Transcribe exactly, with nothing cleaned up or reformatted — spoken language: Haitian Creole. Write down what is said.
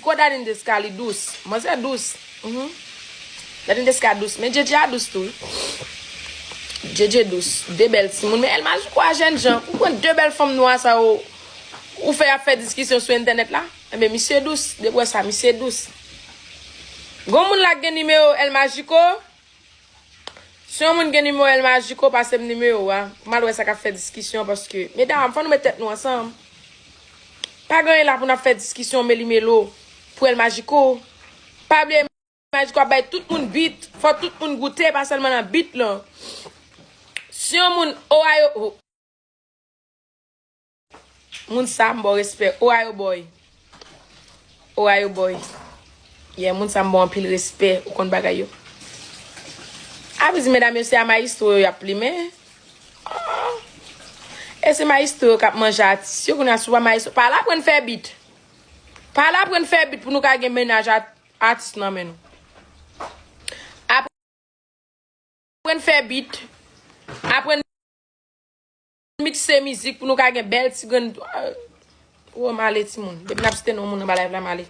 Ko Dadin Desca li dous. Manzè dous. Mhm. Dadin Desca dous. Men Djedje a dous tou, wi. Djedje dous. De bèl timoun. Men El Magico a jèn jan. Ou konn de bèl fanm nwa sa yo ou fè y ap fè diskisyon sou entènèt la? Enben, misye dous. Depi w wè sa, misye dous. Gon moun la k gen nimewo El Magico? Si yon moun gen nimewo El Magico, pase m nimewo a. Pou m al wè sa k ap fè diskisyon, paske, medam, fò nou met tèt nou ansanm. Pa gen anyen la pou n ap fè diskisyon meli melo pou El Magico. Pa bliye, El Magico ap bay tout moun bit. Fò tout moun goute, pa sèlman nan bit lan. Si yon moun Ohio, moun sa m ba w respè. Ohio boy. Ohio boy. Yeah, moun sa m ba w anpil respè. Ou konn bagay yo. Apre di medam yo se a mayestwo yo y ap plimen. Oh. E se mayestwo yo k ap manje atis yo. Kounye a si w pa mayestwo, pa al aprann fè bit. Pa al aprann fè bit pou nou ka gen mennaj at- atis nan men nou. Aprann fè bit. Aprann mikse mizik pou nou ka gen bèl ti grenn. Wo, m ale timoun. Depi n ap site non moun anba live la, m ale.